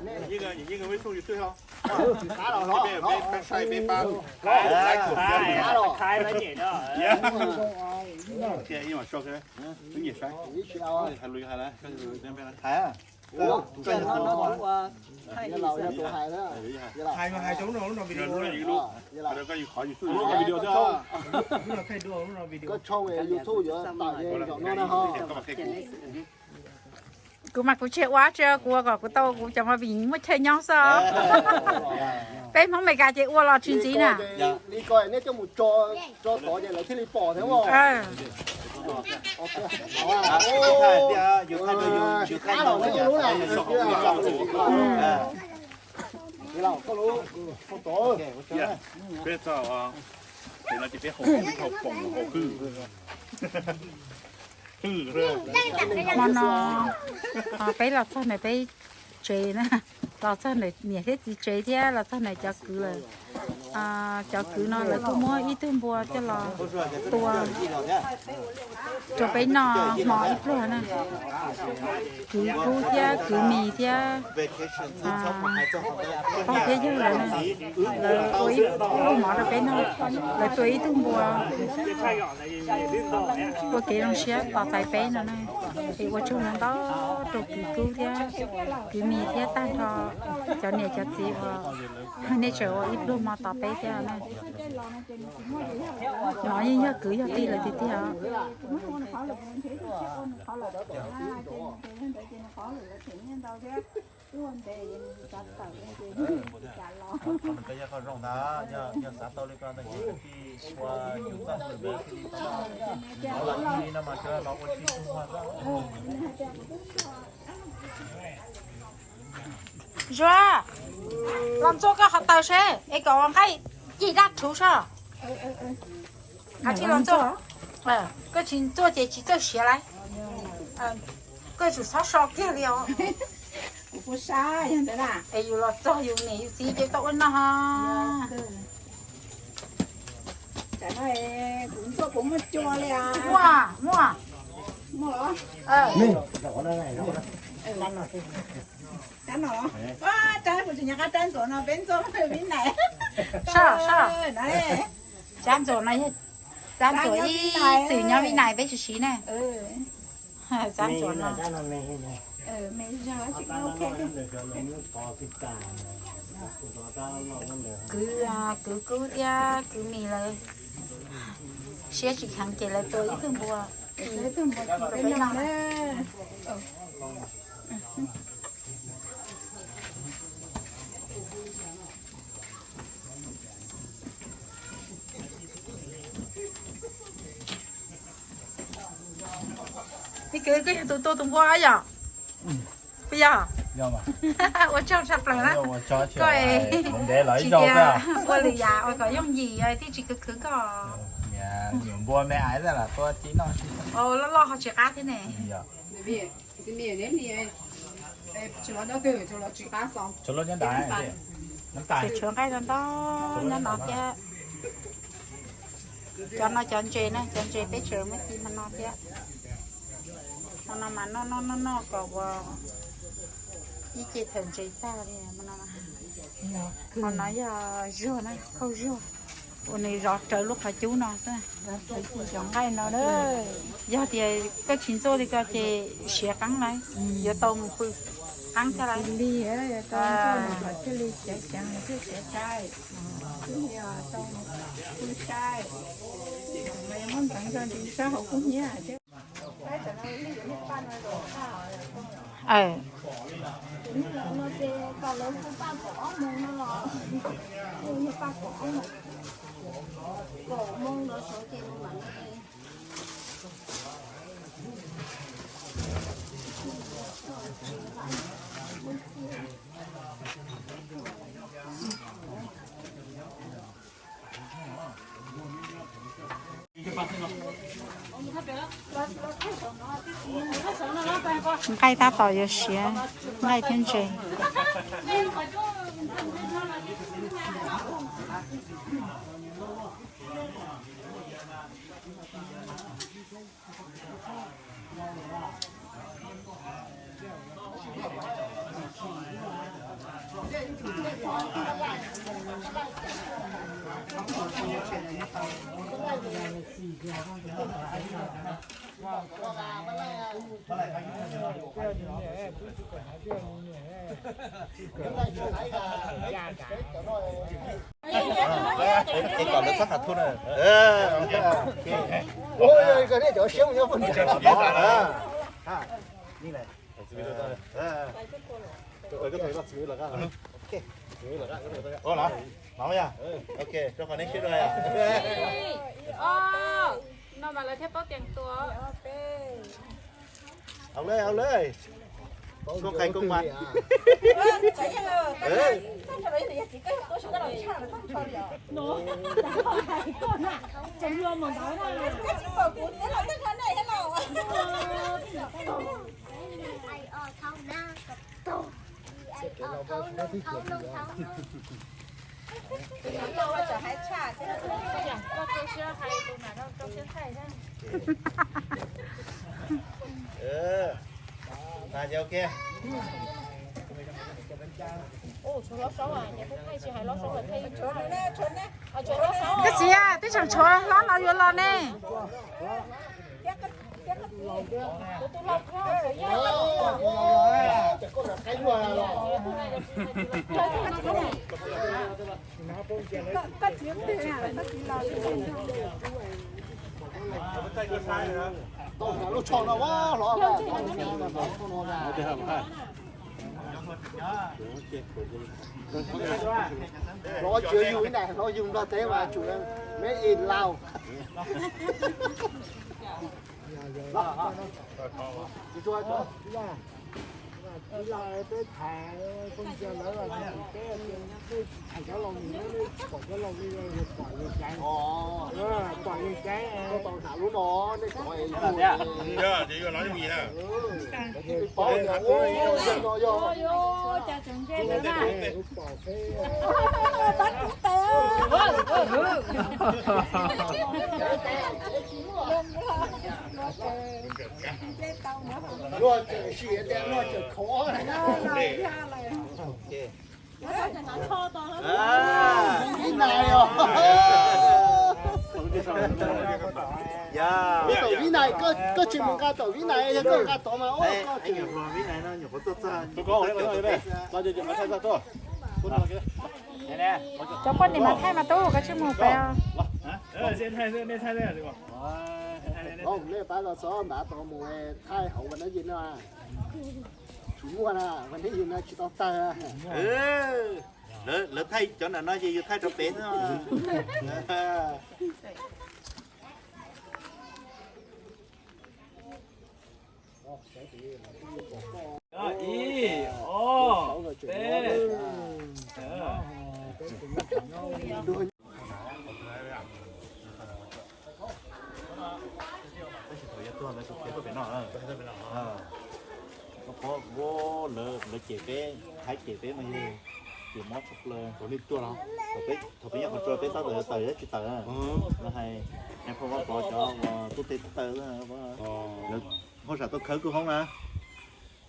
Yeej, yeej wb tsoom YouTube los, peb pab share, peb pab like, subscribe. Wb nyiam saib, hais lus hais lawm. Hais, hais, hais, koj tshooj YouTube yuav tawm zaum no na ho. Kuv mas kuv tsis ua tsi, kuv ua kom kuv tau kuv cov movie muaj chaw nyob xwb. Peb Hmoob Meskas ces ua los tsis ntxiv na. Peb txog, no ces peb haus poom haus qwj. Hmo no peb los txog ntawm peb tsev na, los txog ntawm niam thiab txiv tsev thiab los txog ntawm cov kwv lawm. Cov kwv no lawv kuj muab ib tug npua coj los tua rau peb noj hmo ib pluag na. Kwv Kub thiab kwv Mis thiab pog thiab yawg lawv, lawv ua ib pluag mov rau peb noj. Lawv tua ib tug npua ua kev zoo siab tos txais peb no na. Es ua tsaug ntau ntau rau kwv Kub thiab kwv Mis thiab tag nrho cov niam cov txiv uas nej tseem ua ib pluag hmo tos peb thiab na. No yeej yog kwv yog tij lawm tiag tiag. Zuag, los ntxuaj koj hov taws seb es kom ua nqaij ci daj rhuv soj. Koj tsis ntxuaj ces tsis txawj siav lawm. Koj tsum txhob so kiag li os. Es yus los txog yus niam yus txiv ces tau ua noj. Muaj, muaj. Soj, soj. Tsab ntxuam no yog tsab ntxuam ib txwm nyob Vib Nais peb tsis siv na. Tsab ntxuam no. Kwv, kwv Kub thiab kwv Mis lawv siab tsis kheev ces lawv tua ib tug npua. Ib kwv, koj yog tus tua tus npua yom? Puas yog? Ua tsaug tshaj plaws na. Koj tsis tias ua lwm yam uas kom yooj yim thiaj tsis khwv khwv koj. Loj loj ho tsis qab thiab ne. Tseem tshuav nqaij ntau ntau nyob no thiab. Cov no cov ntses na, cov ntses peb tseem muab ci hmo no thiab. Hmo no mas noj noj noj noj kom ua ib ce thaum ntses tag li hmo no. Hmo no yog zuag na, khauj zuag uas nws zov rawv lub qhov cub no xwb. Cov nqaij no, yog tias koj tsis ntxuaj li ko ces siav qeeb lawm, yuav tau mus pw qeeb thiab lawm. Nqaij tab tom yuav siav, nqaij thiab ntses. Ces kom lawv txhob qhav thuj na. Ua lawm, vamos ya. Ok, rau qhov nej sib dua ya. Ib, ob, no mas lawv thiaj paub tias tua. Hauv lawm, hauv lawm. Koj qhia koj mas. Koj txiv, twb tseem tshuav hlob no yuav los ne. Hlob tsis yug ib na, hlob yug Nplog teb mas tsum me ib laus. Luag tseem sim tias luag tseem khov. Vib Nais os. Koj tawm Vib Nais, koj tsis mus nqa tawm Vib Nais, yog koj nqa tod mas koj tsis. Cov poj niam mas thaij mas tub, koj tsis mus pem os. Nej pab tau txhob ntav tau mus thaij hauv Vas Nab Yis no. Tsis muaj na, Vas Nab Yis no tsis tau tawg. Lawv thaij cov nram no ces yus thaij rau pem xwb. Ib, ob, peb. Tab sis thaum yuav tuag lawv tus khiav tuaj pem no. Koj pom lawv cem peb, haib cem peb mas yog cem mob tshaj plaws. Thaum peb nyob qhov tsua peb tab tom yuav tawm yuav tsis tawm. Lawv hais nais phoo Vaj Pov cov uas tub teg tub taw, lawv hauj sam tau khawb kuj hoob na.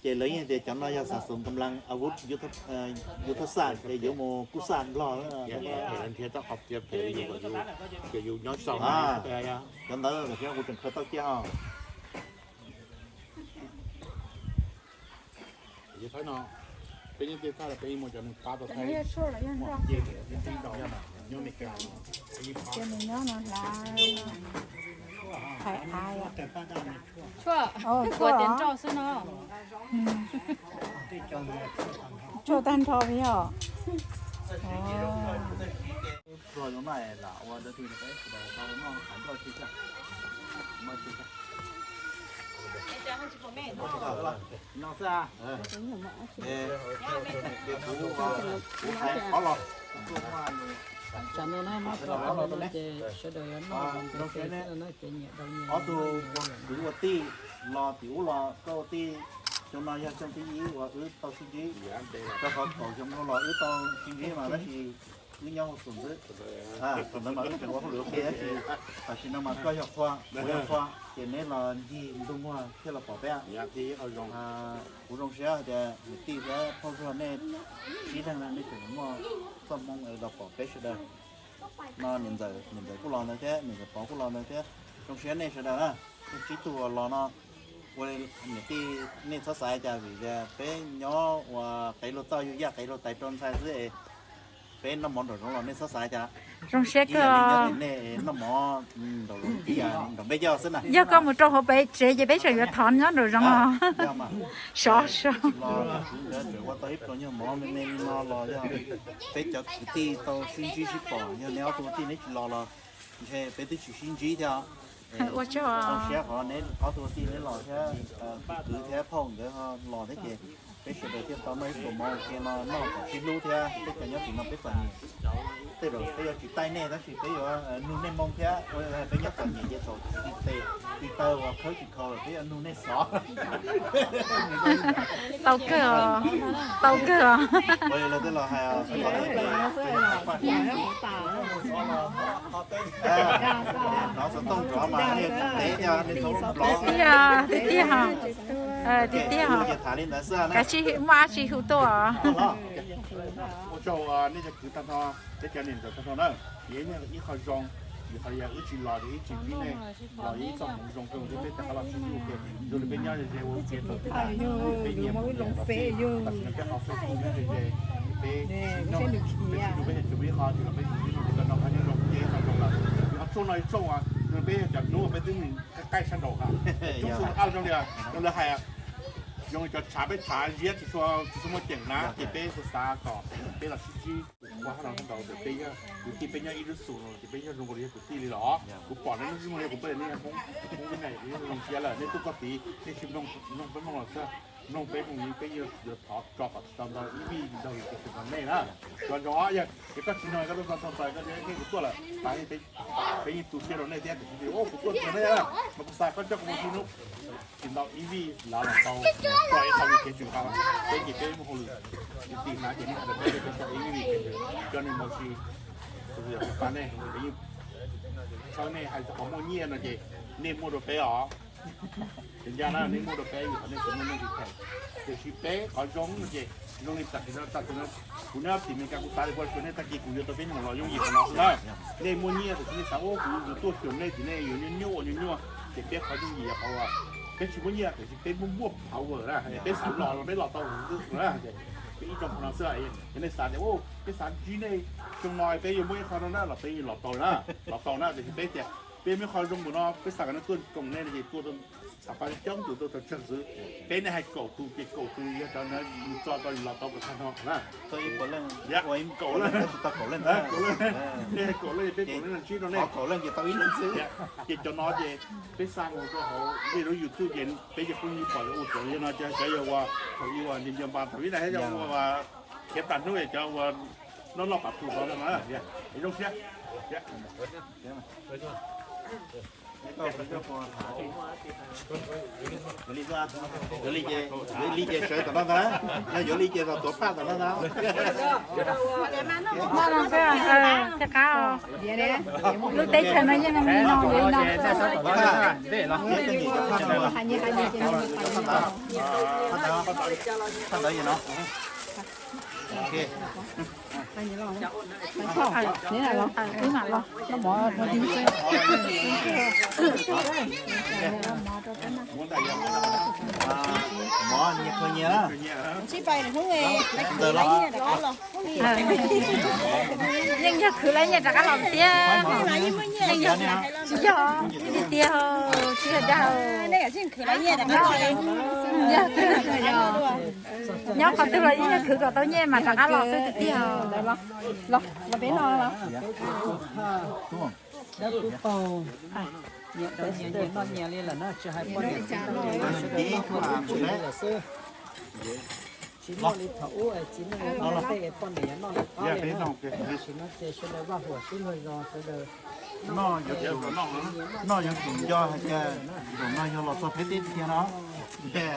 Ces lawv yeej tias cov no yog xav xoom kam las a vub yus thaj xam ces yuav mus kuj xam Nplog. Cov ntawd thiab kuv tseem khaws tau cia os. Ces nws nyob no hlav, hais av. Tshuaj, kuv tias nroj xwb no. Tshuaj tag nrho yog. Tsam no na, muab rau ob los no ces sawv daws yuav noj zoo ntev xwb no ces nyias daus nyias. Ob tug kwv ua tij los tim ub los koj ua tij, xyoo no yog xyoo thib ib uas wb tau sib ntsib, rau qhov kaum xyoo dhau los wb tau sib ntsib mas tab sis wb nyob hauv xum xwb. Thaum ntawd mas wb tseem ua hauj lwm ua ke tab sis tam sim no mas koj yog qhua, kuv yog qhua, ces neb los ncig ntuj muag thiaj los pom peb. Kuv zoo siab hais tias niam tij thiab phauj Zuag nej sib leeg na nej tseem muaj txoj hmoo los pom peb sawv daws. No niam ntxawm, niam ntxawm kuj los ntawd thiab, niam ntxawm Pov kuj los ntawd thiab. Zoo siab nej sawv daws na, nej sib tug los no. Ua niam tij nej txhob xav cas vim tias peb nyob ua qev luag txauj yug yaj qev luag tais rau ntxhais xwb es peb noj mov nraum zoov los nej txhob xav cas. Zoo siab kawg. Nej noj mov nraum zoov ib yam nraum npeb yoj xwb na. Yog koj mus rau hauv peb tsev ces peb tseem yuav thov nyob nraum zoov os. Sov sov. Ua tau ib pluas nyuag mov me me li no los yog peb cov kwv tij tau sib ntsib sib pom, yog neb ob tug tij neb tsis los los ntshe peb twb tsis sib ntsib thiab. Ua tsaug. Zoo siab qhov neb ob tug tij neb los thiab, kwv thiab phauj nkawd los thiab ces peb sawv daws thiaj tau noj ib pluas mov ua ke no noj kom sib hlub thiab peb cov nyob tim no peb txom nyem. Tej zaum peb yuav tsis taij nej tab sis peb yuav nug nej moo thiab, peb nyob txom nyem ces thaum tsis tiv tes tiv taw uas khawb tsis khaus lawm peb yuav nug nej xov. Tau kawg os, tau kawg os. Hnov xov tooj nrov mas nej tev thiab nej tau nrov. Tiag tiag, tiag tiag os. Kav tsij muaj dab tsi hu tuaj os. Ua tsaug nej cov kwv tag nrho, peb cov niam ntxawm tag nrho na, yog ib qho zoo, vim qhov yog wb tsis los ces wb tsis ntsib nej, los yog ib txoj hmoov zoo rau peb rov qab los sib ntsib ua ke. Zoo li peb nyob ze ua ke tau peb nyias mus nyias los xwb, tam sim no peb qhov Facebook nyob ze ze, peb sib nrug, peb sib nrug peb tsis muaj ib qho tsis los peb sib nrug ces no qhov nyob zoo ces ib qho zoo lawm. Qhov tshooj no ib tshooj uas peb yog cov hnub peb twb mus qaij qaij sab nraud na. Tshooj xub qab zoo li, zoo li hais, zoo li cov tshav peb tshav ziab tsis tshua muaj ceem na ces peb xav xav kom peb los sib ntsib ua hauj lwm sab nraud ces peb yog kwv tij peb nyob ib lub xus no ces peb yog zoo nkaus li yog kwv tij li los. Kuv pom nej lub sib muag li kuv pom nej yog Hmoob, Hmoob li na, nej zoo siab lawm nej tuaj txog tid nej tsis mloog peb Hmoob los xwb, mloog peb Hmoob li peb yuav thov tso kom tau ntau ib vij ntau li ces tsis mloog nej na. Tso ntsoov yog ces koj tsis mloog koj tuaj txog txog koj thiab kuv tuaj lawm tas peb yeej tu siab rau nej thiab tiam sis kuv tuaj txog nej mas kuv xav koj coj kuv mus sib hnub tsis ntau ib vij lav los tau tso ib qho li kev tsis nqa peb ces peb muaj hauj lwm ti na ces nej hais rau peb peb tso ib vij kev tsis coj nej mus si tus yog kuv xav nej, txhawb nej hais txog qhov muaj nyiaj no ces nej muaj rau peb os. Ces ncaj na nej muaj rau peb vim qhov nej tsis muaj nej tsis them. Tiam sis peb qhov zoo no ces zoo li tam sim no, tam sim no kuv nyob tim Meskas kuv xav li kuv xyuas nej tag kis kuv yuav tau peb nyoog los yooj yim qhov no xwb na. Nej muaj nyiaj tiam sis nej xav ua kuv yuav tuaj xyuas nej ces nej yuav nyuaj nyuaj ua nyuaj nyuaj ces peb qhov yooj yim yog qhov uas peb tsis muaj nyiaj tiam sis peb muaj muaj power na, peb xav los los peb los tau xwb na. Peb ib tsoom qhov no xwb, yog nej xav tias peb xav ntsib nej xyoo no peb yuav muaj ib qho no na los peb los tau na, los tau na tiam sis peb tias peb muaj qhov zoo mus no peb xav kom nej tuaj koom nej no ces tuaj tau xav pab coob tus tuaj tau tsawg xwb. Peb nej hais kaum tus ces kaum tus yog cov mus tso tau los tau kom tag nrho na. Kaum leej, nej hais kaum leej, peb kaum leej no ntsib rau nej. Ces cov no ces peb xa mus rau hauv vij lub YouTube ces peb cov phooj ywg pom ua txawm yog no cov yog ua thaum ub ua nti nco npa thaum ib na thiab cov ua khiav tas hnub cov ua noj noj pam tus tod no na. Zoo siab. Li ces sawv tom no ntag, yog yuav li ces los tuav phaj tom no ntag. Thiab qab, lub teb chaws no yeej li no li no. Phaj ntawd no. Mov nyias khaws nyias na. Ntawd los yeej yog khwv lawm nyiaj rov qab los thiab. Tsis yog, tiag tiag, tsis yog dag. Nyob qhov twg los yeej yog khwv kom tau nyiaj mas rov qab los xwb tiag tiag. Los peb no los. Dawb Kub Paug, nyias nyias noj nyias li lawm na, tsis hais poj niam txiv no, sawv daws noj ua ke li lawm xwb. Tsis noj li thaum ub txiv neej noj tej poj niam noj li qab li na. Tam sim no ces sawv daws vaj huam sib luag zos sawv daws noj yuav tsum nco hais tias zaum no yog los txog peb teb chaws no, ces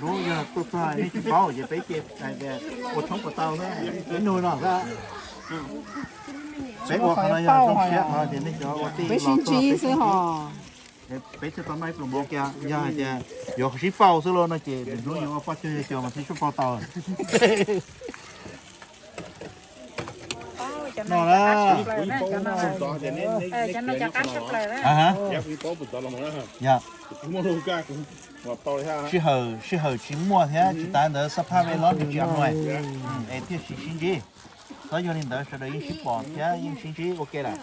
lwm hnub yog tuaj txog nej tsis paub ces peb ces hais tias ua tshoob puas tau na, peb nug no xwb. Peb ua qhov no yog zoo siab qhov tias nej cov ua tij los txog peb thiaj tau noj ib pluas mov kiag, yog hais tias yuav sib faus xwb los no ces lwm hnub yuav ua poj cuag yog cov mas thiaj sib faus tau. No na. Yog, sij hawm sij hawm tsis muaj thiab tsis tas ntawd xab phaj vej lob nws tsis muaj, es thiaj tsis sib ntsib. Tab yog li ntawd sawv daws yeej sib pom thiab yeej sib ntsib ua ke lawm.